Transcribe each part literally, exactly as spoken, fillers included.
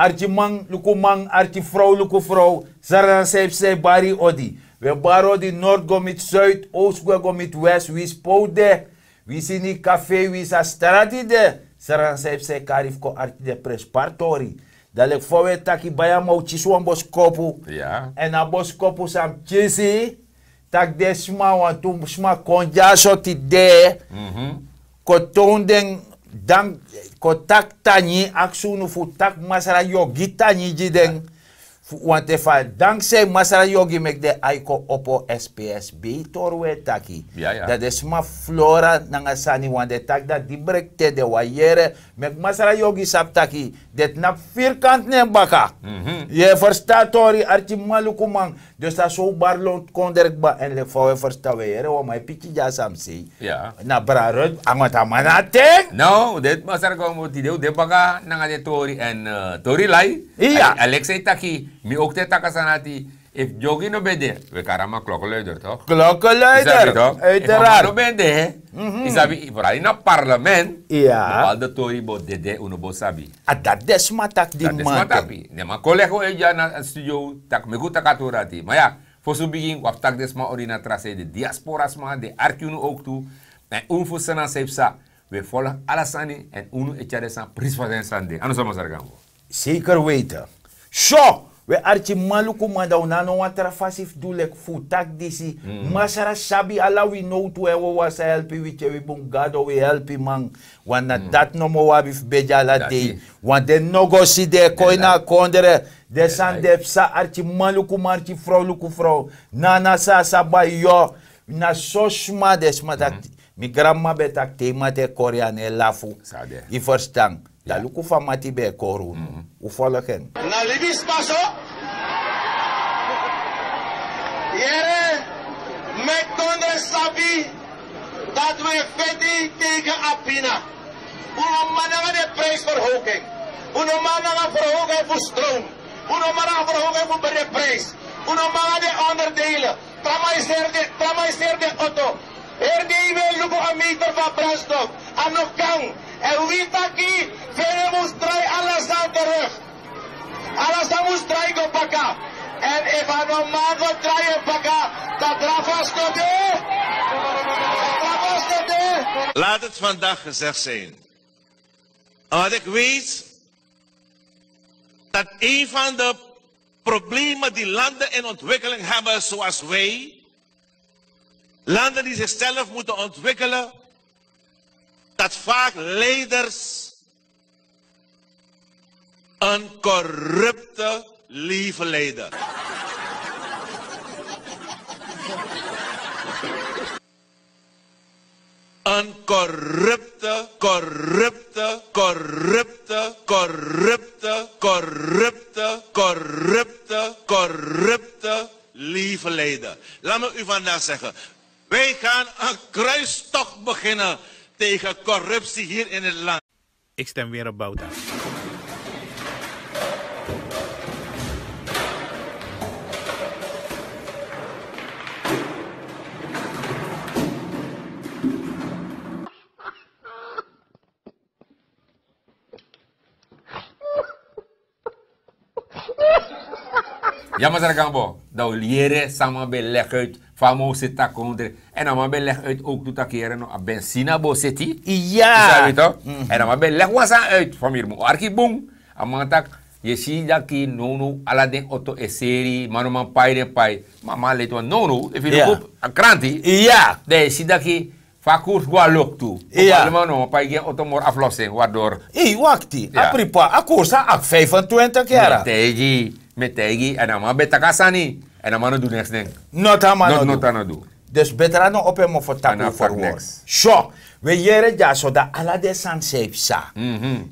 Arkiman luku man, arkifrow luku frow, srana san e psa e bari yu odi. Wi e bari odi nord go miti suid, ost gwe go miti west, wi spow de. Wi sini kafe, wi sa strati de. Srana san e psa e kari fu kon arki de prenspari tori. Dan leki fa wi e taki, baya man, un kisi wan boskopu. Èn a boskopu san mi kisi, tak' den sma, wantu sma kon dyaso tide, kon town den, dan kon taki tangi, aksi unu fu taki masra yogi tangi gi den. Fu wanten fa dankse masra yogi meki den ai kon opo. Sps beitor wi e taki. Dan den sma flora nanga sani wan den taki dan di brekte den wan yere. Meki masra yogi sabi taki den tnapu firkant nen baka. Yu e ferstan a tori, arkiman lukuman. Dus a so un bari lon kondre kba èn leki fa un e ferstan un e yere wan man e piki gi a samsei. Na brarut ango ta man na ten. No un de masra kon moti de un de baka nanga den tori èn tori lai. Aleksa e taki mi oktu e taki a sani ati. Efu dyogi no ben de, we kari a man klokeluider tok? Klokeluider. Efu a man no ben de, yu sabi yu fu rali na parlement. Bepalde tori bo dede un no bo sabi. A dati den sma taki di man taki. Den man kon legi un e dya na studio, tak' meki un taki a tori ati ma ya, fosi un bigin wi abi taki den sma ori na tra sei de diaspora sma den arki unu owktu. Èn unu fu sena san yu psa, wi e folok ala sani èn unu e tyari den sani prisi fa den sani de a no so masra gango. Seker weite. So, wi e arki manluku man dan un no abi no wan tra fasi fu du leki fu un taki disi. Masra sabi ala wi nowtu èn wawan sa helpi wi tyari wi bun gado wi helpi man. Wan na dati nomo un abi fu begi ala dei. Wan den no go si den e kon ini a kondre. Den sani den e psa arki manluku man arki frow luku frow. Na na san a sa bai yu. Na so sma den sma taki. Mi granmama ben taki te yu mati e kori yu a no e lafu. Yu ferstan? Dan luku fa mati ben e kori unu. Un folok en. Na libisma so. Yere, meki kondre sabi dati wi e feti tegen a pina. Un no man nanga den prijsverhoging. Un no man nanga verhoging fu stroom. Un no man nanga verhoging fu bere prijs. Un no man nanga den onderdelen. Traman yu seri den oto. Heri den yu ben luku a meter fu a brandstof. A no kan. Èn wi taki, fene mus drai ala sani teruk. Ala sani mus drai go baka. Èn efu a no man go drai en baka, dan drafa a stori de. Dan drafa a stori de. Laat het vandaag gezegd zijn. En wat ik weet, dat een van de problemen die landen in ontwikkeling hebben, zoals wij, landen die zichzelf moeten ontwikkelen, dat vaak leiders een corrupte leven leiden. Een corrupte, corrupte, corrupte, corrupte, corrupte, corrupte, corrupte leven leiden. Laat me u vandaag zeggen, wij gaan een kruistocht beginnen tegen corruptie hier in het land. Ik stem weer op Bouta. Ya masra gambo, dan un yere san man ben legi uit fa a man o seti a kondre. Èn a man ben legi uit owktu taki yere no a ben si na bo seti. Ya. Èn a man ben legi wan sani uit famiri mu arki bun. A man taki, yu e si daki nownow ala den oto e seri man no man pai den pai. Ma a man leti wan nownow efu yu luku a kranti, dan yu e si daki fa a kurs go na loktu. Bepalde man no man pai gi en oto moro aflosi en wari doro. Ei wakti a pripa a kurs a aki vijfentwintig yara. Mi e taigi, èn a man ben taki a sani. Èn a man no du neks nen. Noti a man no du. Dus betra no opo en mofo taki un ferwori. So, wi e yere dyaso dan ala den sani san e psa.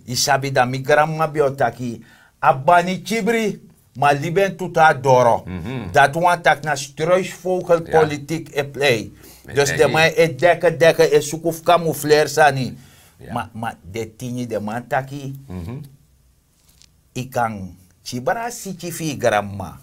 Yu sabi dan mi granmama ben o taki, a bani kibri, ma libi en tutu a doro. Dati wani taki na struisvogelpolitik e plei. Dus den man e deke deke e suku fu kamufleri sani. Ma den tini den man taki, yu kan kibri a siki fu yu granmama,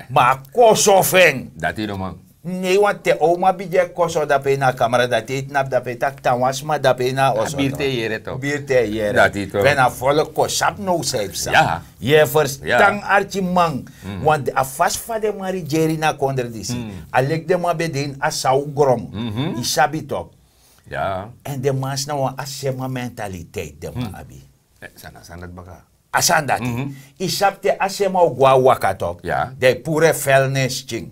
ma a koso fu en. Dati yu no man. Nei, want te oma bigin e koso dape na a kamera, dati e tnapu dape, taki tan wan sma dape na a oso. Birte yere to. Birte yere. Dati to. Wen a volk kon sabi no san e psa. Ye ferstan, arkiman. Want a fasi fa den man rigeri na kondre disi, a leki den man ben de ini a saw gron. Yu sabi tok. Èn den man si na wan asema mentaliteit den man abi. San na san dati baka? A sani dati. Yu sabi te a sema o go na waka tok, dan yu puru en fel na en skin.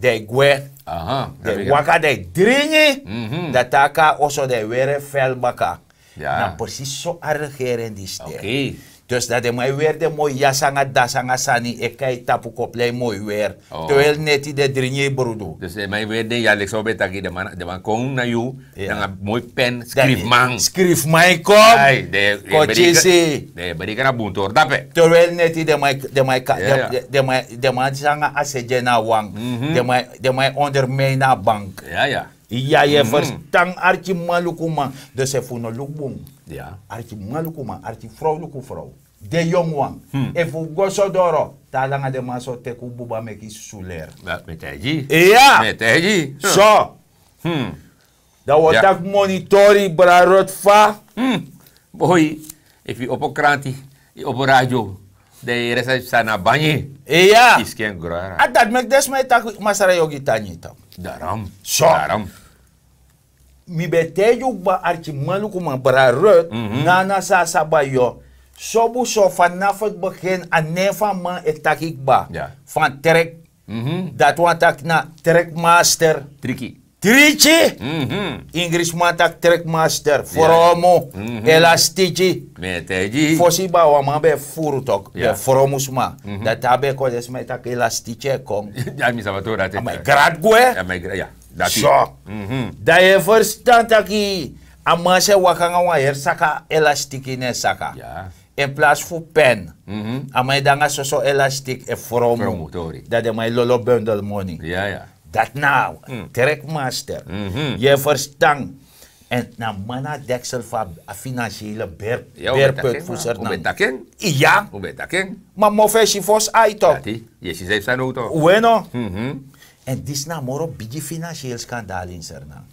Dan yu gwe, dan yu waka, dan yu dringi. Dan te a kon na oso dan yu weri en fel baka. Na presis so a regering disi de. Dus dan den man e weri den moi yasi nanga dasi nanga sani e kai tapu koplei moi weri. Terwijl neti den dringi yu brudu. Dus den man e weri den yasi leki san un ben taki, den man kon na yu nanga moi pen, skrifman. Skrifman e kon. Kon kisi. Den e bereken na buntori dape. Terwijl neti den man e ka- den man e ka- den man e- den man e- den man e- sanga a sede na wan. Den man e ondermijn na a bank. Ya, yu e ferstan, arkiman lukuman. Dus efu un no luku bun, arkiman lukuman, arki frow luku frow, den yongu wan, efu un go so doro, te a langa den man so teki un buba meki susu leri. Mi e taigi. Ya. Mi e taigi. So dan un o taki monitori bra rot fa. Boi, efu yu opo kranti, yu opo radio, dan yu yere san yu psa na banyi. Iya. Yu skin gro yara. A dati meki den sma e taki masra yogi tangi tok. Darom. So mi ben taigi un kba, arkiman lukuman, bra rot, nana san a sabi a yu. Sobu so fanafu begin a nen fu a man e taki kba. Fan trek. Dati wani taki na trekmaster. Triki. Triki. Ingrisman taki trekmaster, fromu, elastiki. Fosi yu bawa man ben furu tok, ben fromu sma. Dan te a ben kon den sma e taki elastiki e kon. A man e grati gwe. So dan yu e ferstan taki a man sa e waka nanga wan heri saka elastiki na en saka. En plasi fu pen, a man e de nanga soso elastik e fromu. Dan den man e lolo bundel moni. Dati na trekmaster. Yu e ferstan? Èn na man na a deksel fu a finansiele berput fu sernan. Iya. Ma mofo e si fosi ai tok. Yu e si san yu psa now tok. Weno. Èn disi na a moro bigi finansiel skandal ini sernan.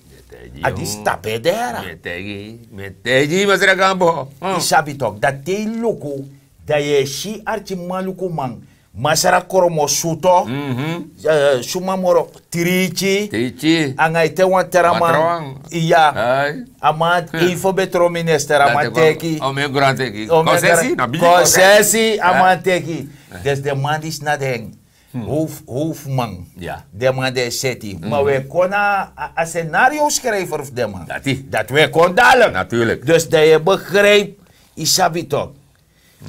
A disi tapu e dera. Mi e taigi yu masra gambo. Yu sabi tok dati te yu luku, dan yu e si arkiman lukuman, masra kromo suto, suma moro, triki. Anga ete wan tra man. Iya. A man eifo ben tron minister a man teki. Konsesi a man teki. Dus den man disi na den howfuman, den man di e seti ma wi e kon na a scenario skriver fu den man. Dati wi e kon dalik. Dus dan yu e begripi, yu sabi tok.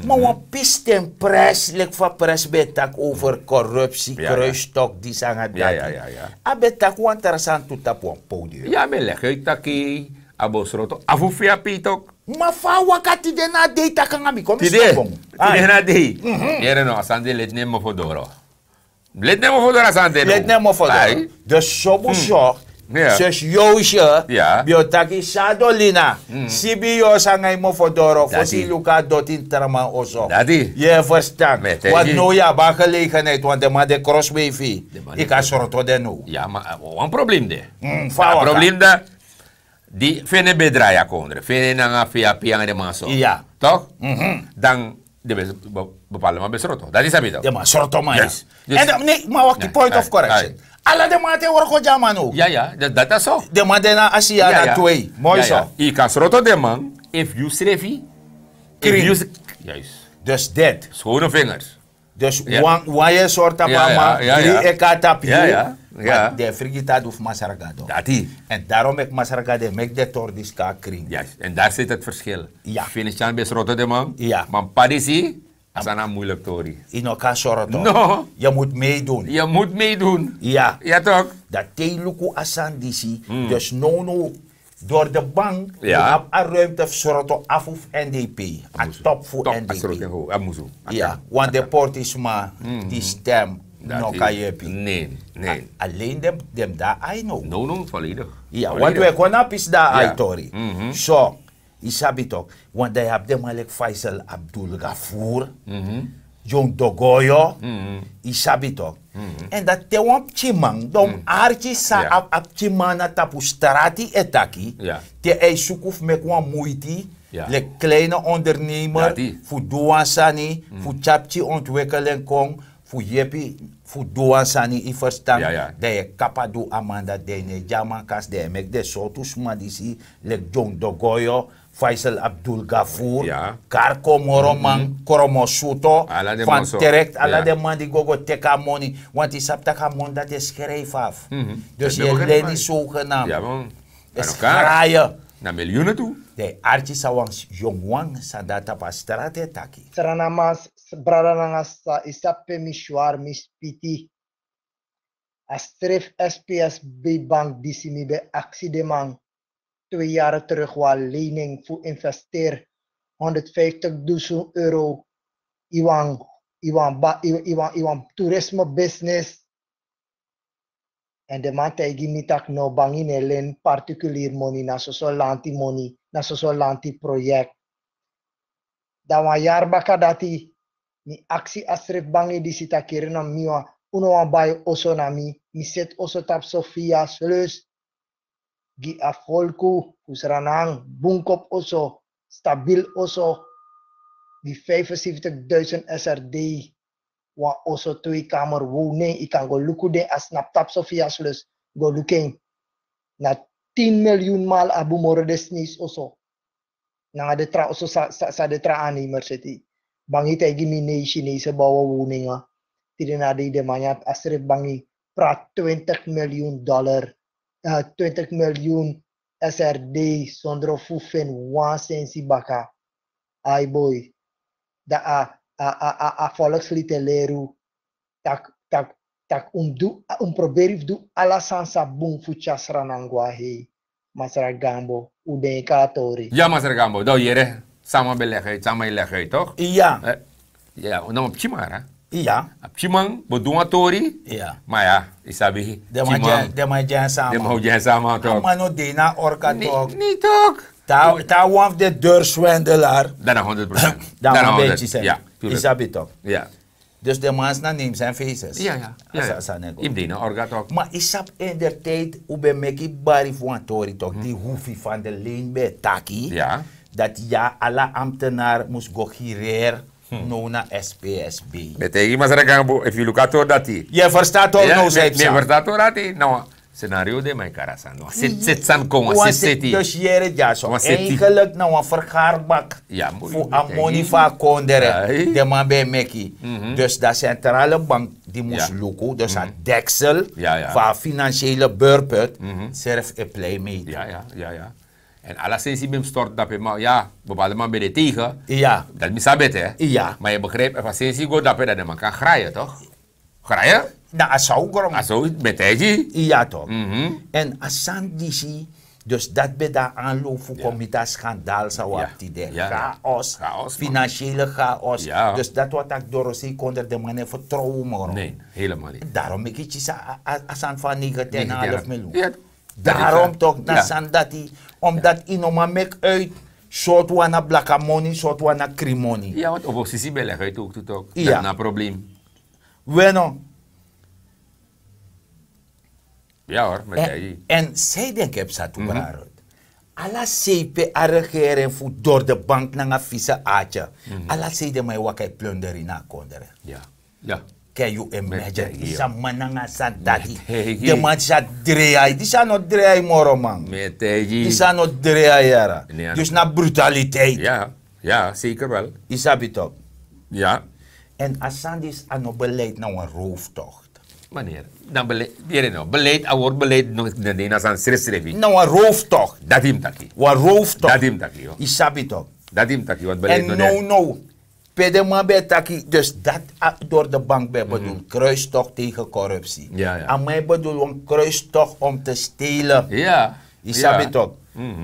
Ma wan pisten pres leki fa pres ben e taki over korupsi, kruistok, disi nanga dati. A ben taki wan tra sani tu tapu wan podium. Ya mi e legi uit taki a bo sroto afu fi a pei tok. Ma fa a waka tide na a dei taki nanga mi kon mi stop. Tide na a dei. Yere no a sani de leti na en mofo doro. Leti na en mofo doro a sani de no. Leti na en mofo doro. Dus sobu so, sesi yowse, ben o taki sadolina, sibi yu o sanga yu mofo doro fosi yu luku a doti ini tra man oso. Yu e ferstan? Want now yu abi a gelegenheid want den man de krosbei fu yu. Yu kan sroto den now. Ya ma wan problem de. Fa a waka? Problem de. Di fene ben drai a kondre fene nanga fei a pei nanga den man so. Tok. Dan den ben bepalde man ben sroto dati sabi tok. Den man sroto man ya. Èn dan ne ma waki point of correction. Ala den man ati e worko gi a man now. Ya ya, dati a so. Den man de na asia na twei moi so. Yu kan sroto den man efu yu srefi krin. Dus ded skowno fingers. Dus wan yu e sori tapu a man dri eka a tapu yu. Den e frigi te a du fu masra gado. Èn darom meki masra gado e meki den tori disi kon na krin. Èn dari seti a ferskil. Fini syan ben sroto den man. Man p'pa disi a sani na muilik tori. Yu no kan sroto. Yu mus meidun. Yu mus meidun. Ya. Tok. Dati te yu luku a sani disi. Dus nownow dori de bank yu abi a ruimte fu sroto afu fu n d p. A top fu n d p. Ya want den portisma di stem no kan yepi. Alen den mus de na ai now. Now now volledig. Ya want wi e kon na a pisi di a ai tori. So yu sabi tok want dan yu abi den man leki faisel abdul gafur. John Dogoyo, yu sabi tok. Èn dati te wan pikinman don arki san a pikinman na tapu strati e taki, te a e suku fu meki wan muiti, leki kleine ondernemer, fu du wan sani, fu tyari pikin ontwikkeling kon, fu yepi, fu du wan sani, yu ferstan? Dan yu e kaba du a man dati, dan yu no e gi a man kasi, dan yu e meki den sortu sma disi, leki John Dogoyo, Faisal Abdul Gafur, Karko Moroman, Kromo Suto, Van Terekt, ala den man di go go teki a moni. Want yu sabi tak' a moni dati e skrijfi afu. Dus yu e leni sogenaam. Eskraya. Na miljoenen tu. Den arki san wan yongu wan san dati tapu a strati e taki. Sranaman, brada nanga sisa, yu sabi pe mi swari, mi spiti. A srefi S P S B bank disi, mi ben aksi den man twee yari terug wan lening fu investeri honderdvijftig dusun euro. Iwan, iwan ba iwan iwan iwan toerisme business. Èn den man taigi mi tak' no, bangi no e leni particulier moni, na soso lanti moni, na soso lanti proyekti. Dan wan yari baka dati, mi aksi a srefi bangi disi taki, ere no, mi wan, un no wani bai oso na mi. Mi seti oso tapu Sofia Sleus gi a folku fu Sranan, bun kopu oso, stabil oso, gi vijfenzeventig duizend S R D. Wan oso twee kamer woning, yu kan go luku den, a snapu tapu Sofia Sleus, go luku en. Na tin miljoen mal a bun moro, den sneisi oso. Nanga den tra oso san den tra aannemer seti. Bangi taigi mi nei, Chinese bouw woninga. Tide na dei den man ya, a srefi bangi, prati twintig miljoen dollar, twintig miljoen S R D, sondro fu feni wan sensi baka. Ai boi. Dan a a a a a folkslid e leri un tak' tak' tak' un mus du, un mus proberi fu du ala sani san bun fu tyari Sranan go na hei. Masra Gambo, un denki a tori? Ya, Masra Gambo, dan un yere sama ben legi uit, sama e legi uit, tok? Ya. Ya, na wan pikinman, ya. A pikinman bo du wan tori. Ya. Ma ya, yu sabi, den man e gi en sama. Den man o gi en sama, tok? A man no de na orka, tok? Nei, tok. Te a wan fu den deurswendelar, dan na honderd procent. Dan na honderd. Yu sabi, tok? Ya. Dus den man na names and faces. Ya, ya. Yu mus de na orga, tok. Ma yu sabi, in der tijd un ben meki bari fu wan tori, tok, di Hoefie van der Leen ben taki, dati ya ala ambtenaar mus go gireri now na S P S B. Mi e taigi Masra Gambo, efu yu luku a tori dati, yu e ferstan a tori now, san yu psa. Mi e ferstan a tori dati now. Scenario de, mi e kari a sani. Wan seti, seti sani kon, wan seti. Dus yere dyaso, eigenlijk na wan vergaarbak fu a moni fu a kondre den man ben e meki. Dus dan centrale bank di mus luku, dus a deksel fu a financiële beurput, srefi e plei meti. Ya, ya, ya. Èn ala sensi ben mus stortu dape, ma ya, bepaalde man ben de tegen. Ya. Dati mi sabi ete. Ya. Ma yu begrijpi, efu a sensi go dape, dan den man kan graye, tok? Graye? Dan a san un gron. A san un ben taigi. Ya, tok. Èn a sani disi, dus dati ben de na anlopu fu kon miti a skandaal san un abi tide. Chaos. Financiële chaos. Dus dati wani taki dorosei kondre, den man no e vertrouw un moro. Nee, helemaal niet. Daarom meki yu kisi a sani fu a negentien en half miljoen. Daarom, tok, na sani dati, omdat yu no man meki uit sortu wan na blaka moni, sortu wan na krin moni. Ya, want oppositie ben legi uit ook, tok. Dati na probleem. Weno. Ya, hoor, mi e taigi yu. Èn san yu denki e psa tu, Brarut? Ala sei pe a regering fu door de bank nanga vieze aatye, ala sei den man e waka e plunderi na a kondre. Ya. Ya. Can you imagine? Disi a man nanga a sani dati. Den man disi a drei ai, disi a no drei ai moro, man. Mi e taigi yu. Disi a no drei ai, yara. Dus na brutaliteit. Ya, ya, zeker wel. Yu sabi, tok? Ya. Èn a sani disi a no beleid, na wan rooftocht. Meneer, na beleid, yere no, beleid, a word beleid no, na den na sani srefsrefi. Na wan rooftocht. Dati yu mus taki. Wan rooftocht. Dati yu mus taki, yu. Yu sabi, tok? Dati yu mus taki, want beleid no de. Èn now, now, pe den man ben e taki, dus dati a door de bank ben e bedoel kruistocht tegen corruptie. Ya, ya. A man e bedoel wan kruistocht om te stelen. Ya. Yu sabi, tok?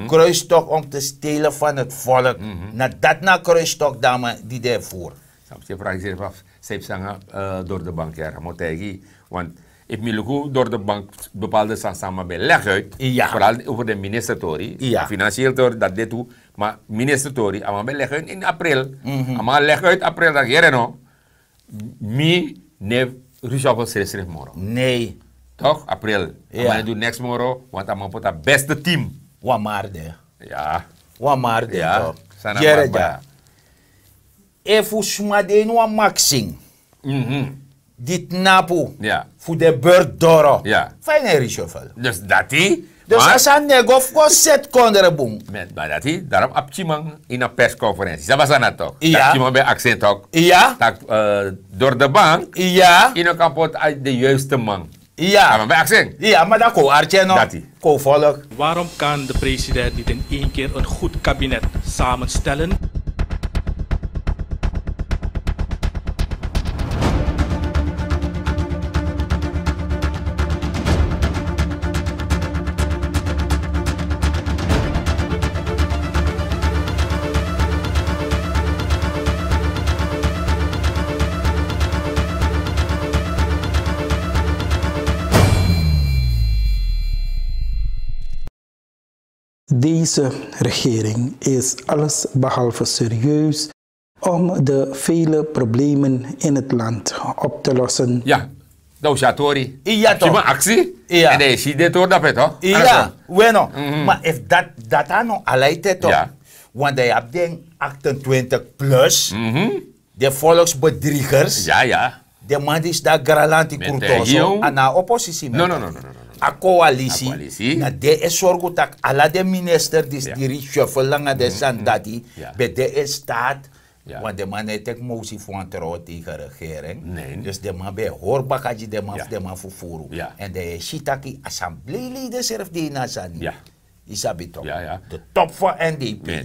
Kruistocht om te stelen van het volk. Na dati na kruistocht, dame, di den e voer. San yu e fragi srefi, san yu psa nanga door de bank, yara, mi o taigi yu. Want efu mi luku door de bank, bepaalde sani san a man ben legi uit. Ya. Vooral over den minister tori. Ya. Financieel tori, dati de tu. Ma minister tori, a man ben legi uit in april. A man legi uit april, taki, yere no, Mi ne, Richard srefsref moro. Nee. Toch april. A man e du neks moro want a man poti a beste team. Wan mar de. Ya. Wan mar de. Yere dya. Efu sma de ini wan maksing di tnapu fu den burt doro, fa yu na e reshuffle? Dus dati. Dus a sani no e go fu go seti kondre bun. Ma dati, darom a pikinman ini a perskonferensi, sabi a sani dati tok'? A pikinman ben aksi en tok', tak' dori de bank yu no kan poti de yuiste man. A man ben aksi en. Ma dan kon arki en no. Kon folok. Waarom kan de president niet in één keer een goed kabinet samenstellen? Deze regering is allesbehalve serieus om de vele problemen in het land op te lossen. Ya, dan wi si a tori. Iya tok'. Yu man aksi. Èn dan yu si den tori dape tok'. Iya. Weno. Ma efu dati a no alaite tok', want dan yu abi den aktentwintig plus, den volksbedriegers. Den man disi de a granlanti krutoso, a na a oposisi meki. A koalisi. Na den e sorgu tak' ala den minister disi di rishuffle nanga den sani dati ben de in staat. Want den man no e teki mosi fu wantrouwen tegen regering. Dus den man ben e hori baka gi den man fu den man fufuru. Èn den e si tak' a samblei lei den srefi de ini a sani. Yu sabi tok'? De top fu a n d p.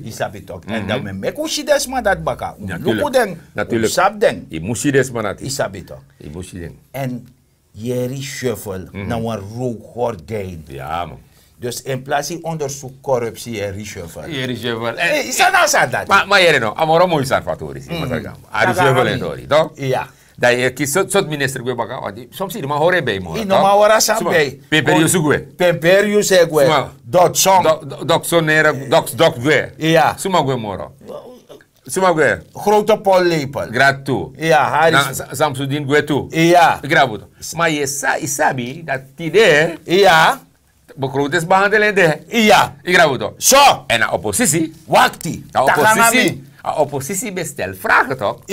Yu sabi tok'? Èn dan mi e meki un si den sma dati baka, un luku den, un sabi den. Yu mus si den sma dati. Yu sabi tok'? Èn yu e rishuffle na wan rowgordin. Dus in plasi ondersuku korupsi, yu e rishuffle. Yu e rishuffle. San na a sani dati? Ma yere no, a moro moi sani fu a tori si masargam, a rishuffle en tori tok'. Dan yu e kisi sortu minister gwe baka, want somsi yu no man hori en ben moro. Yu no man hori a sani ben. Pemperius gwe. Pemperius e gwe. Dotson. Dotson nere, doks doks gwe. Suma gwe moro? Suma gwe? Grote pollepel. Gratu. Samsudin gwe tu. Yu grabu tok'? Ma yu e sabi dati tide, begrotingsbehandeling de. Yu grabu tok'? So. Èn a oposisi. Wakti. A oposisi ben stel vragen tok'?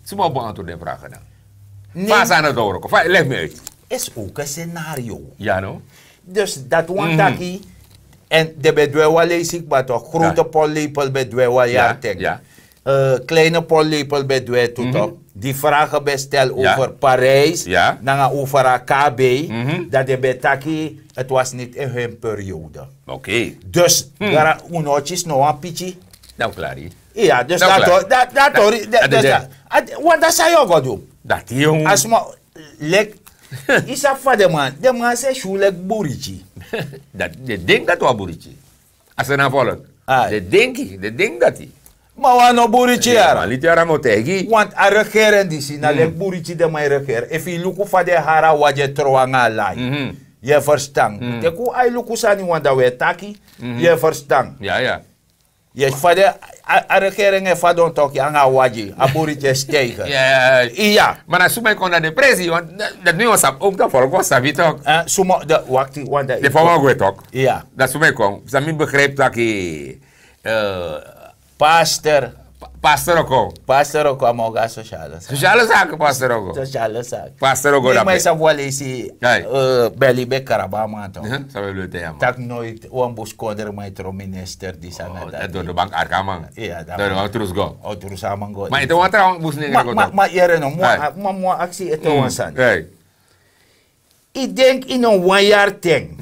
Suma o beantwoord den vragen dan? Fa a sani doro kon, fa leg mi uit. Is ook een scenario. Ya no. Dus dati wani taki. Èn den ben du en wan leisi kba tok', grote pollepel ben du en wan yari ten. Kleine pollepel ben du en tu tok'. Di vragen ben stel over Parijs nanga over a kb, dan den ben taki het was niet in hun periode. Dus un no kisi no wan piki. Dan wi klari. Iya, dus dati tori. Want dati san yu o go du? Dati yu. A sma leki, yu sabi fa den man, den man sesi yu leki buriti. Dati den denki dati wan buriti. A sani na folok. Den denki, den denki dati. Ma wan no buriti yara. Liti yara mi o taigi. Want a regering disi na leki buriti den man e regeri. Efu yu luku fa den e hari a wagi e tron nanga a lai, yu e ferstan? Teki un ai luku sani, want dan wi e taki. Yu e ferstan? Yes, fa den, a regering e fadon tok' nanga a wagi, a buriti e steige. Iya. Ma na suma e kon na den presi, want dati mi wan sabi, ook dan folok wan sabi tok'. Suma, wakti, want dan den fa wan gwe tok'. Iya. Dan suma e kon, san mi begrijp taki, pastor. Pastor o kon. Pastor o kon, a man o go na sosiale saki. Sosiale saki, pastor o kon. Sosiale saki. Pastor o go dape. Ma yu sabi wan leisi, beli ben kraba a man tok'. San ben beli te a man? Tak' noiti wan buskondre man e tron minister disi nanga dati. Dori de bank arki a man. Dori de bank trusu go. O trusu a man go. Ma ete wan tra wan buskondre go tok'. Ma yere no, ma mi wan aksi ete wan sani. Yu denki ini wan yari ten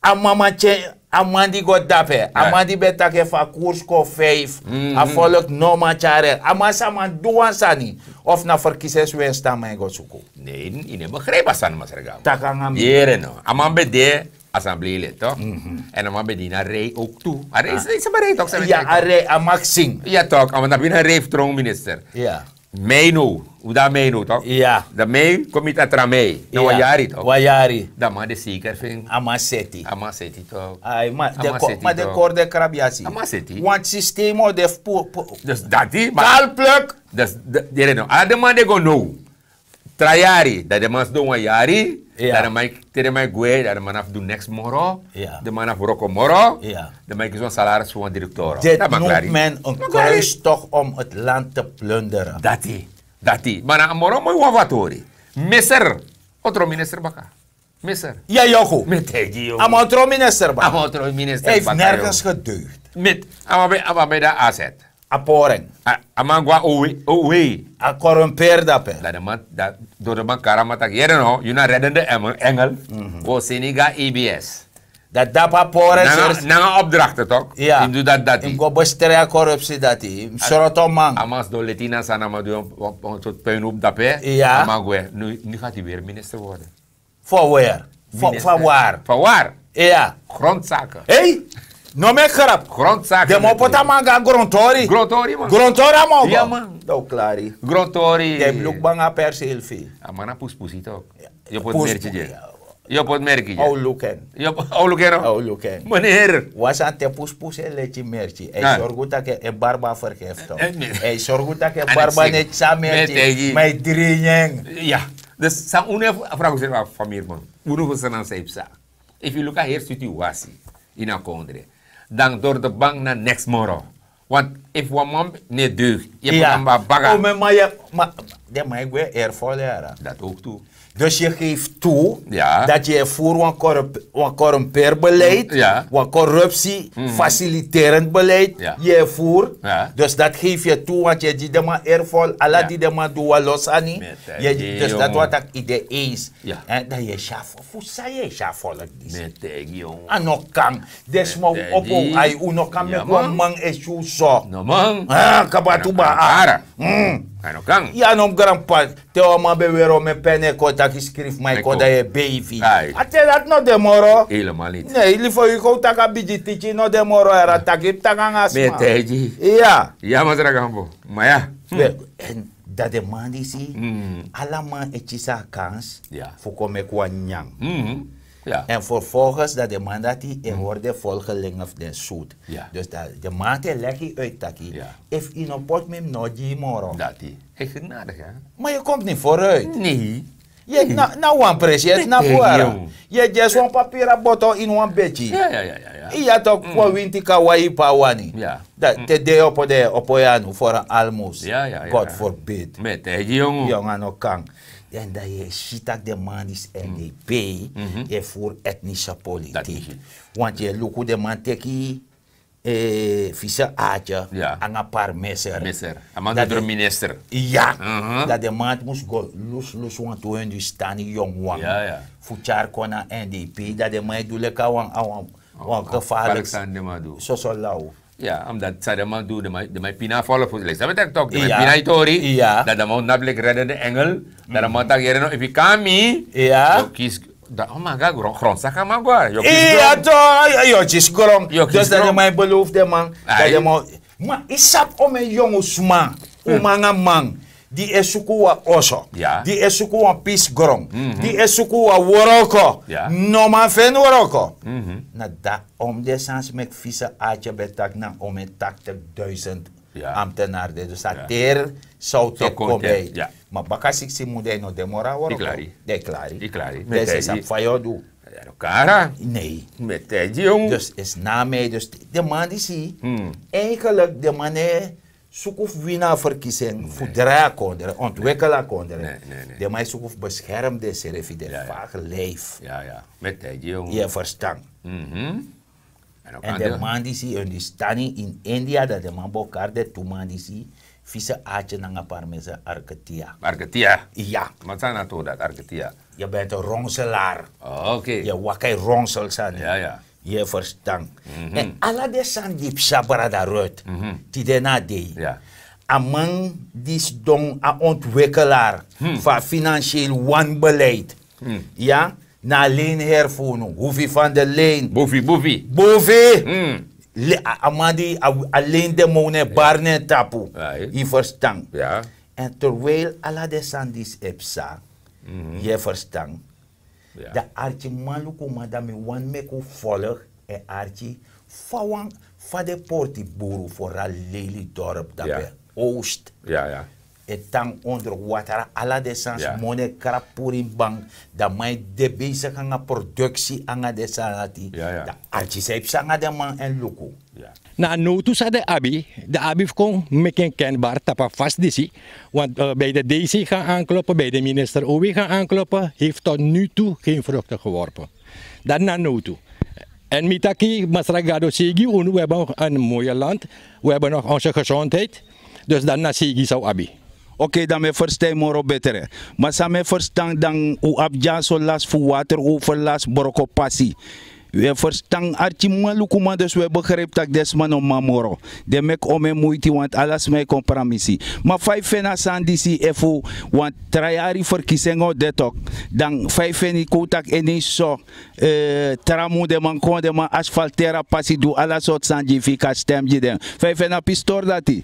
a man man tyari, a man di go dape, a man di ben taki efu a koers kon feifi, a folok no man tyari en, a man sa man du wan sani? Of na ferkisingswinst a man e go suku? Ne, yu no e begrijpi a sani masra Gamba. Taki nanga mi. Yere no, a man ben de assembleelid tok'. Èn a man ben de ini a rij ook tu. A rij, sabi a rij tok'? Ya, a rij, a maksing. Ya tok', a man na bini a rij fu tron minister. Ya. Mei no. Un de a mei no tok? Dan mei kon miti a tra mei na wan yari tok? Wan yari. Dan a man de seker fu en. A man seti. A man seti tok? Ai ma den kori den krabi dati. A man seti. Want sistema o de fu puru. Dus dati ma kalpluk. Dus yere no, ala den man de go now. Tra yari dan den man sidon wan yari. Dan den man te den man e gwe dan den man na fu du neks moro. Den man na fu wroko moro. Den man e kisi wan salaris fu wan direktoro. Dit noemt men een kruistocht om het land te plunderen. Dati. Dati ma na a moro moi wan fu a tori. Mister. Otro minister baka. Mister. Ya yoku. Mi e taigi yu. A man otro minister baka. A man otro minister baka. Hij heeft nergens gedeugd. Mit a man ben a man ben dan azet. A poren. A man go na owei. A korumpeer dape. Dan den man dan dori den man kari a man taki yere no yu na reddende engel. Go seni go na ebs. Dati dape a poren. Nanga opdrakte tok? Ya. Yu mus du dati dati. Yu mus go bestri a korupsi dati yu mus sroto man. A man sidon leti ini a sani a man du wan sortu puin opu dape. A man gwe. Nu gati weri minister worden. Fa weri? Fa wari? Fa wari? Iya. Grondsake. Hei. No meki grap. Grondsake. Den man o poti a man go na grontori. Grontori a man o go. Dan un klari. Grontori. Den e bluk banga per selfi. A man na puspusi tok? Yu o poti merki gi en? Yu o poti merki gi en? A o luku en. A o luku en no? A o luku en. Meneer. Wan sani te puspusi e leti merki a e sorgu tak' en barba fergefi tok? A e sorgu tak' en barba no e psa merki ma e dringi en. Ya. Dus san unu e fragu seri wan famiri man. Unu fu sani san yu psa? Efu yu luku a heri situasi ini a kondre dan dori de bank na neks moro. Want efu wan man no e deug yu e poti a man baga. Den man e gwe erfol yara. Dati ouk tu. Dus yu gefi tu dati yu e furu wan korumpeerbeleid, wan korupsi fasiliterend beleid yu e furu. Dus dati gefi yu tu want yu e gi den man erfol ala di den man du wan lo sani. Dus dati wani tak' yu de eens. Dan yu e si a fo fu san yu e si a folok disi? A no kan. Den sma wi opo ai un no kan meki wan man e si un so. Kaba tu baa. A no kan. Ya no mus granpa. Te wan man ben weri omen pen e kon taki skrifi man e kon dan yu e beifi. A te dati no de moro. Nei lifo yu kon un taki a bigi tiki no de moro yara taki yu mus taki nanga sma. Ya. Ya masra gambo. Ma ya. Dan den man disi ala man e kisi a kans fu kon meki wan nyanyan. Èn vervolgens dan den man dati e hori den volgelinge fu den sutu. Dus dan den man dati e legi yu uiti taki efu yu no poti mi mi no o gi yu moro. Dati e genadigi. Ma yu kon mi ni foruiti. Nei. Yu e tnapu na wan presi yu e tnapu wara. Yu e gi esi wan papiri a boto ini wan beti. Iya toki wan winti kan wai yu pe a wani. Dan te dei opo dan yu e opo yu anu for en almoes. God forbid. Mi e taigi yu yongu a no kan. Dan yu e si tak' den man disi èn den e pei yu e furu etnise politiki. Want yu e luku den man teki fise atye nanga parmeser. A man dodro minister. Ya. Dan den man ati mus go lusu lusu wantu hendustani yongu wan fu tyari kon na n d p dan den man e du leki a wan a wan wan gefalik sani den man du. Soso law. Ya a mus dati san den man du den man e pina a folo fu leki san mi taki toki den man e pina yu tori. Dan den man o napu leki redende engel. Dan den man taki yere no efu yu kon na mi yu o kisi dan o man go na gron gron saka man go na yu o kisi gron. Yu o kisi gron. Dus dan den man e belofu den man dan den man o ma yu sabi omen yongu sma, uman nanga man, di e suku wan oso, di e suku wan pisi gron, di e suku wan wroko, no man feni wroko. Na dati om den sani si meki fise atye ben taki na omen taktik duisend ambtenari de dus a teri sawte kon ben. Ma baka siksi mun dan yu no de moro a wroko. Dan yu klari. Den si sabi fa yu o du. Nei. Dus esi na a mei dus den man disi eigenlik den man no e suku fu wini a ferkisi en fu drai a kondre ontwikkel a kondre. Den man e suku fu beskerm densrefi den fagi leif. Yu e ferstan? Èn den man disi en di stani ini india dan den man bo kari den tu man disi fise atye nanga parmese arketia. Arketia. Ya. Yu ben te ronselaar. Yu e waka e ronsel sani. Yu e ferstan? Èn ala den sani di psa brada rut tide na a dei a man di sidon a ontwikelaar fu a finansieel wanbeleid. Ya. Na a leinheri fu unu hufi fan de lein. Bufi bufi. Bufi. A man di a lein den mownu e bari na en tapu. Yu ferstan? En terwijl ala den sani disi e psa, yu e ferstan, dan arki manlukuman, dan mi wani meki un folg en arki fa wan, fa den portiburu foral leli dorp dape, oost, e tan onder water, ala den sani smone krapu puru ini bank. Dan man e de besigi nanga produksi nanga den sani dati. Dan arki san e psa nanga den man en luku. Na a nowtu san den abi, den abi fu kon meki en kenbari tapu a fasi disi. Want bij de dc gaan aankloppen, bij de minister owi gaan aankloppen, heeft tot nu toe geen vruchten geworpen. Dati na a nowtu. Èn mi taki masra gado seigi unu, wi hebi en moye land, wi hebi nog onse gesondheid. Dus dati na seigi san wi abi. Okei, dan mi e ferstan yu moro betre. Ma san mi e ferstan, dan un abi dyaso lasi fu water, un ferlasi broko pasi. Wi e ferstan arkimanlukuman, dus wi e begripi tak' den sma no man moro. Den meki omen muiti, want ala sma e kon pramisi. Ma fa yu feni a sani disi efu, want tra yari ferkisi en o de tok', dan fa yu feni kon un taki en dei so, tra mun den man kon, den man asfalteri a pasi, du ala sortu sani gi yu, fu yu kan stem gi den? Fa yu feni a pistori dati?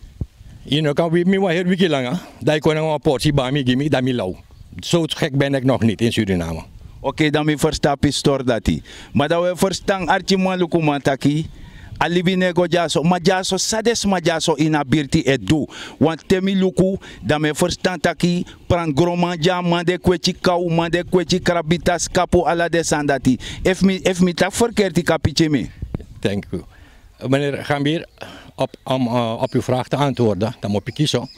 Yu no kan wipi mi wan heri wiki langa, dan yu kon nanga wan porsi bami gi mi, dan mi law. Zo gek ben ik nog niet in Suriname. Okei, dan mi ferstan a pistori dati. Ma dan wi e ferstan arkimanlukuman taki a libi no e go dyaso. Ma dyaso, san den sma dyaso ini a birti e du? Want te mi luku, dan mi e ferstan taki prangronman dya, man di e kweki kaw, man di e kweki krabita, skapu, ala den sani dati. Efu mi, efu mi taki ferkerti, kan piki mi. Thank you. Meneer Gambir, op, om eh, op uw vraag te antwoorden, dan moet ik kiezen.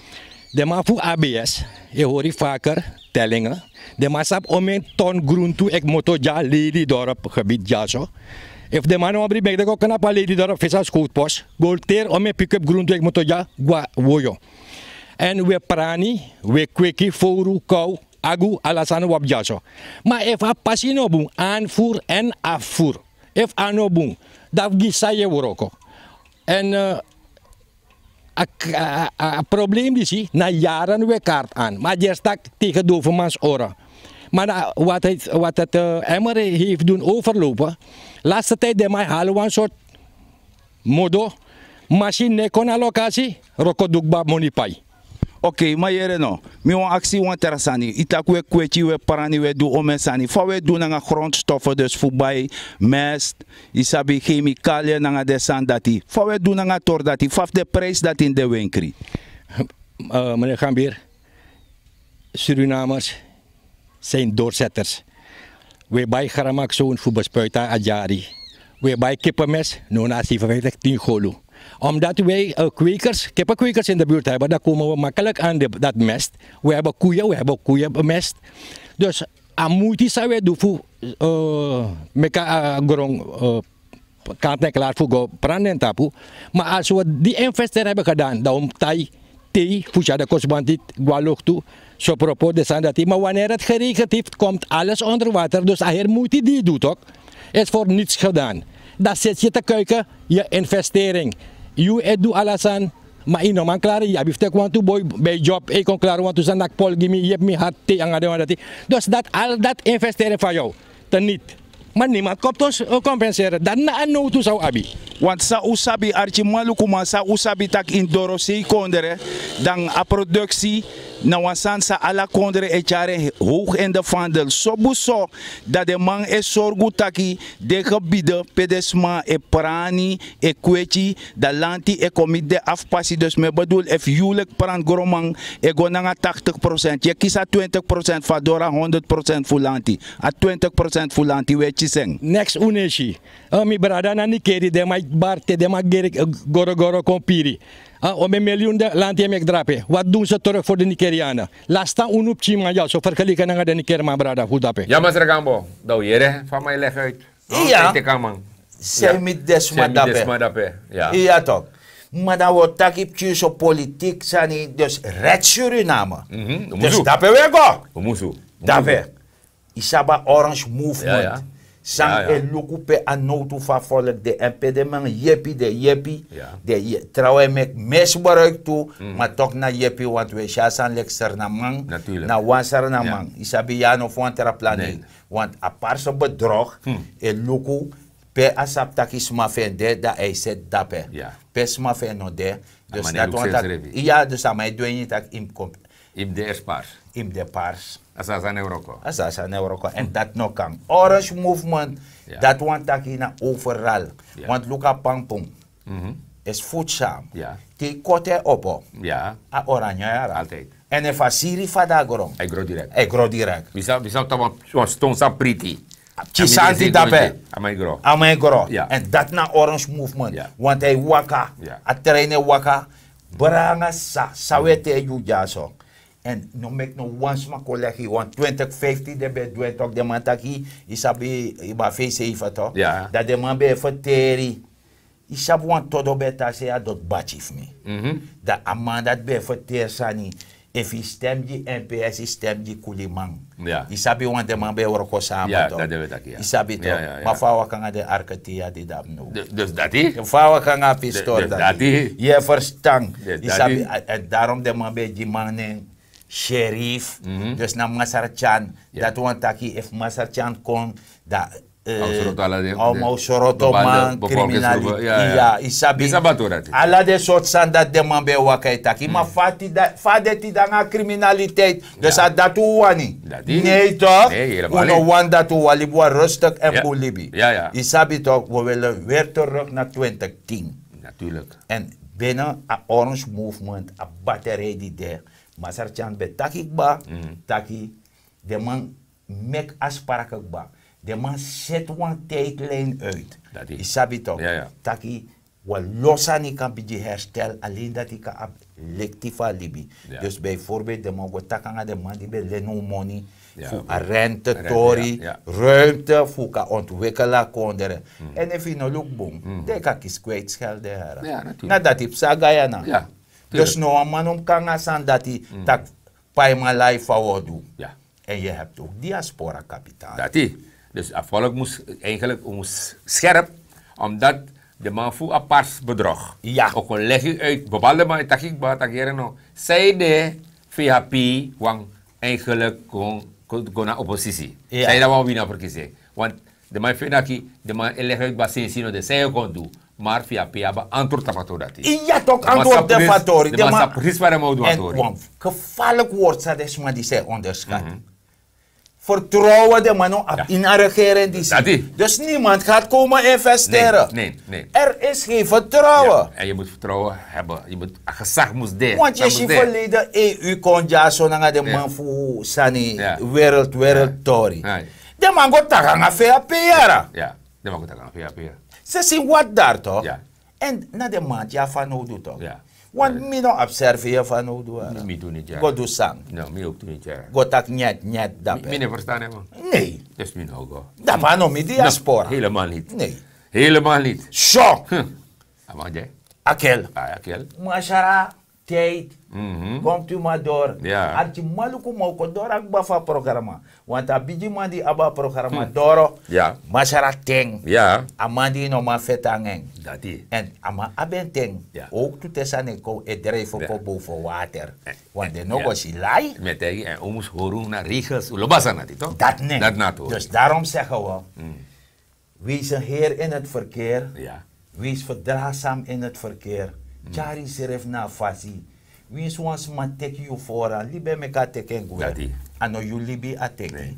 Den man fu A B S, e hori vaker tellingen. Den man sabi omeni ton gruntu e kmoto dya, Lelydorp gebied dyaso. Efu den man no wan bri, meki den go knapu a Lelydorp, fesi a skowtu posi, go teri omeni pick-up gruntu e kmoto dya, go na Woyo. Èn wi e prani, wi e kweki, fowru, kaw, agu, ala sani wi abi dyaso. Ma efu a pasi no bun, aanvoer en afvoer. Efu a no bun, dan fu gi san yu e wroko. Èn eh, a, a, a, a problem disi na yaren wi e karti an. Ma a gersi taki tegen dovermans ora. Ma na wat het, wat het eh, emmer heeft doen overlopen. Laatste tijd den man e hali wan sortu modo, masin no e kon na lokasi, wroko du kba, moni pai. Okei, ma yere no. Mi wani aksi wan tra sani. Yu taki wi e kweki, wi e prani, wi e du omeni sani. Fa wi e du nanga grondstoffen, dus fu bai mest, yu sabi, chemicaliën nanga den sani dati? Fa wi e du nanga a tori dati? Fa fu den prijsi dati ini den wenkri? Eh, meneer Gambir, Surinamers zijn doorzetters. Wi e bai gramakson fu bespuiti a dyari. Wi e bai kipenmest, no na zevenenvijftig, tien golu. Omdat wij eh, kwekers, kippenkwekers in de buurt hebben, dan komen we makkelijk aan de, dat mest. We hebben koeien, we hebben koeienmest. Dus a muiti san wi e du fu eh, meki a gron eh, kant-en-klaar fu go prani en tapu. Maar als we die investering hebben gedaan, dan wi mus tai tei fu tyari den kosibanti go na lucht toe. So propos den sani dati. Maar wanneer het geregend heeft, komt alles onder water. Dus a heri muiti di yu du tok', is voor niets gedaan. Dan zit je te kuiken, je investering. Yu e du ala sani, ma yu no man klari, yu abi fu teki wantu boi bij job, e kon klari wantu sani, naki pol gi mi, yepi mi hati tei nanga den wan dati. Dus dat, al dat investering van jou, teniet. Ma niemand komt ons eh, compenseren. Dan na a nowtu san wi abi. Want san un sabi, arkimanlukuman, san un sabi, tak' ini dorosei kondre, dan a produksi na wan sani san ala kondre e tyari en hoog in de vaandel. So bun so, dan den man e sorgu taki den gebieden pe den sma e prani, e kweki, dan lanti e kon miti den afpasi. Dus mi e bedoel, efu yu leki prangronman e go nanga tachtig procent, yu e kisi a twintig procent fu a doro, a honderd procent fu lanti. A twintig procent fu lanti, wi e kisi en. Neks un no e si. Eh, mi brada, na Nikeri den man e bari te, den man geri eh, gorogoro kon piri. Eh, omeni miljoen den lanti e meki drape. Wat doen ze terug voor de Nikerianen? Laat staan unu pikinman dyaso, vergeleken nanga den Nikeriman, brada, fu dape. Ya, masra Gambo, dan wi yere fa man e leg uit. Iya. San yu miti den sma dape. Iya tok'. Ma dan wi o taki pikinso, politiek sani, dus red Suriname. Dus dape wi e go. Dape. Yu sabi a Orange Movement, san e luku pe a nowtu fu a volk de, èn pe den man yepi, den yepi. Den ye- trawan e meki misbruik tu. Ma tok' na yepi, want wi e si a sani leki Sranan man, na wan Sranan man. Yu sabi, yu a no fu wan tra plan nei. Want a parse bedrog e luku pe a sabi tak' yu sma fu en de, dan a e seti dape. Pe sma fu en no de. Dus dati wan taki, iya, dus a man e du en ini tak' yu mus kon Yu mus de erspars. Yu mus de pars. A sani e wroko. A sani e wroko èn dati no kan. Orange movement, dati wani taki na overal. Want luku a pampung, esi futsam. Te yu koti en opo, a oranye yara. Èn efu a siri fa de na gron, a e gro direkt. Yu sabi taki wan ston san priti, kisi santi dape, a man e gro. Èn dati na orange movement. Want a e waka, a trein e waka. Branga sa san wi e taigi yu dyaso. Èn no meki no wan sma kon legi yu wan twintig fiftin den ben e du en tok den man taki, yu sabi, yu ben abi fei seifi tok. Dan den man ben e ferteri. Yu sabi wan todo ben e tan sei a doti bati fu mi. Dan a man dati ben e ferteri sani. Efu yu stem gi mps yu stem gi kuliman. Yu sabi wan den man ben e wroko sama tok. Yu sabi tok. Ma fa a waka nanga den arketia di de abi now? Fa a waka nanga a pistori dati? Yu e ferstan? Yu sabi, èn darom den man ben e gi man nen sherif. Dus na masartyan. Dati wani taki efu masartyan kon, dan a o sroto man, kriminaliteit. Yu sabi, ala den sortu sani dati den man ben e waka e taki ma fa a de tide nanga kriminaliteit. Dus a dati un wani? Nei tok. Un no wani dati. Un wani libi wan rustik èn bun libi. Yu sabi tok, we wili weri teruk na twintig tin. Èn bini a orange movement a bateri di de, masartyan ben taki kba, taki den man meki a sprake kba. Den man seti wan tijdlijn uit. Yu sabi tok, taki wan lo sani kan bigin herstel, alen dati yu kan abi lekti fu a libi. Dus bijvoorbeeld den man go taki nanga den man di ben leni un moni fu a rente tori, ruimte fu un kan ontwikkel a kondre. Èn efu yu no luku bun, dan yu kan kisi kwijtschelden heri. Na dati psa guyana. Dus no wan man no mus kon nanga a sani dati, taki paiman lai fa un o du. Èn yu hebi tu diaspora kapitaal. Dati. Dus a volk mus, eigenlik un mus skerp, omdat de man fu a pars bedrog o kon legi uit bepaalde man e taki kba taki yere no, san yu de? Vhp wani eigenlik kon na opposisi. San yu dan wani wini a verkiezing? Want de man e feni taki de man e legi uit kba sensi no de san yu kon du. Maar vhp abi a antwoord tapu a tori dati. Iya tok, antwoord de fu a tori. De man sabi prisi fa den man o du a tori. Wan gevaarlijk woord san den sma disi e onderskat. Vertrouwen den man no abi ini a regering disi. Dus niemand gaat komen investeren. Er is geen vertrouwen. En yu mus vertrouwen hebi, yu mus a gezag mus de. Want yu si verleden eu kon dyaso nanga den man fu sani, wereld wereld tori. Den man go taki nanga vhp yara. Den man go taki nanga vhp yara. Se si wati dari tok. Èn na den man di a fanowdu tok. Want mi no abi servi yu fanowdu. Mi du niti yara. Go du san? No, mi oki du niti yara. Go taki nyet nyet dape. Mi no e ferstan en man. Nei. Dus mi no go. Dape a no mi diaspora. Helemaal niti. Nei. Helemaal niti. So. A man de. Akel. Akel. Masara. Tijd. Komt u maar door. Arki maluku moko doro a kba fu a programma. Want a bigi man di abi a programma doro. Masara ten. A man di no man feti nanga en. Èn a man abi en ten. Ook tu te sani e kon e drijfi kon boven water. Want den no go si lai. Mi e taigi en un mus hori un na regels un lobi a sani dati tok. Dati nen. Dus darom segi wi, wees een heer in het verkeer. Wees verdraagzaam in het verkeer. Tyari yusrefi na a fasi. Winsi wan sma teki yu foran, libi e meki a teki en gwe. A no yu libi a teki.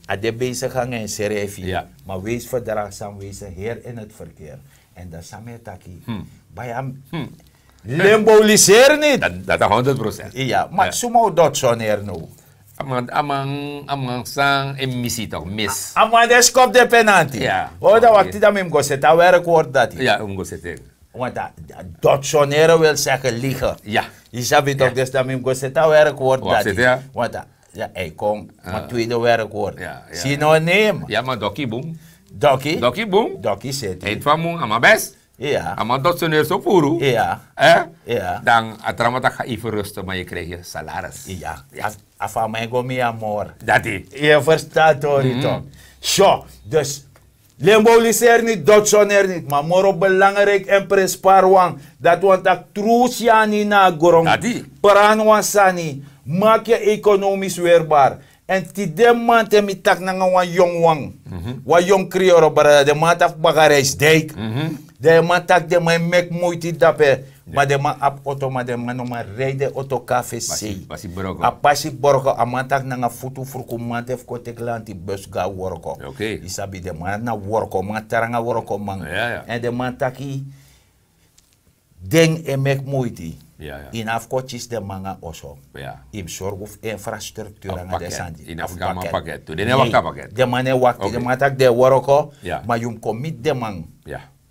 A de besigi nanga ensrefi. Ma wees verdraagzaam, wees een heer in het verkeer. Èn dan san mi e taki, bai a lemboliseri niti. Dati a honderd procent. Iya, ma suma o doti soneri now? A man, a man, a man san e misi tok, mis. A man de skopu de penanti. Wi o dan wakti dan mi mus go seti a werkwoord dati. Ya, un go seti en. Want a doti soneri wil segi ligen. Yu sabi tok, dus dan mi mus go seti a werkwoord dati. Want a, ya, a e kon, ma tweede werkwoord. Si no name. Ya, ma doki bun. Doki? Doki bun. Doki seti. Eindfamu, a man bes. A man doti soneri so puru. Dan a tra man taki ga even rusten, maar je krijgt je salaris. A fu a man e go mi a moro. Dati. Yu e ferstan a tori tok. So, dus lemboliseri niti, doti soneri niti, ma moro belangrijk en prenspari wan. Dati wani taki tru syani na a gron. Pran wan sani. Maki yu ekonomis werbar. Èn tide man te mi taki nanga wan yongu wan, wan yongu krioro brada, den man taki baka reisdijk. Den man taki den man e meki muiti dape. Ma den man abi oto, ma den man no man rei den oto kon na fesei. A pasi borgo, a man taki nanga futu fruku man te fu kon teki lanti bus go na worko. Yu sabi, den man na workoman, tranga workoman. Èn den man taki den e meki muiti. Yu no abi fu kon kisi den man nanga oso. Yu mus sorgu fu infrastructuur nanga den sani. Den man no e wakti, den man taki den e worko. Ma yu mus kon miti den man.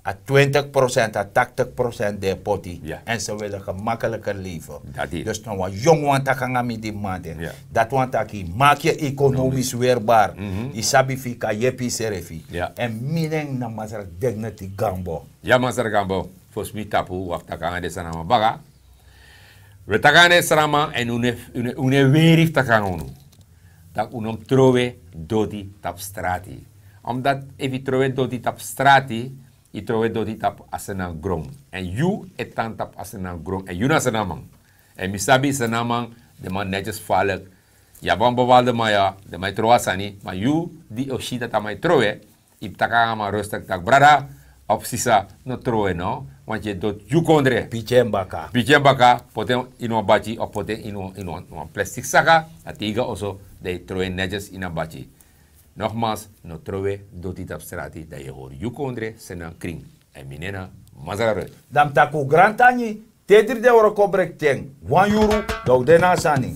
A twintig procent, a tachtig procent den e poti. Èn se wili gemakkeliker leven. Dus na wan yongu wan taki nanga mi di mi man de. Dati wani taki, maki yu ekonomis werbar. Yu sabi fu yu kan yepi yusrefi. Èn mi nen na masra dignity gambo. Ya masra gambo. Fosi mi tapu wi abi taki nanga den sani nanga man baka. Wi e taki nanga den sani nanga man èn unu e weri fu taki nanga unu. Tak' un no mus trowe doti tapu strati. Omdat efu yu trowe doti tapu strati, yu trowe doti tapu a sena gron. Èn yu e tan tapu a sena gron èn yu na senaman. Èn mi sabi senaman, den man netyes falik. Yu abi wan bowalde man ya, den man e trowe a sani, ma yu di o si dati a man e trowe, yu mus taki nanga man rustik tak' brada of sisa, no trowe no. Want yu e doti yu kondre. Piki en baka, poti en ini wan bati of poti en ini wan plastik saka. A teiga oso, dan yu trowe en netyes ini a bati. Nogmaals, no trowe doti tapu strati, dan yu e hori yu kondre sena krin. Èn mi nen na masra ruth. Dan mi taki un grantangi, te dri den wroko breki ten wan yuru, dan un de na a sani.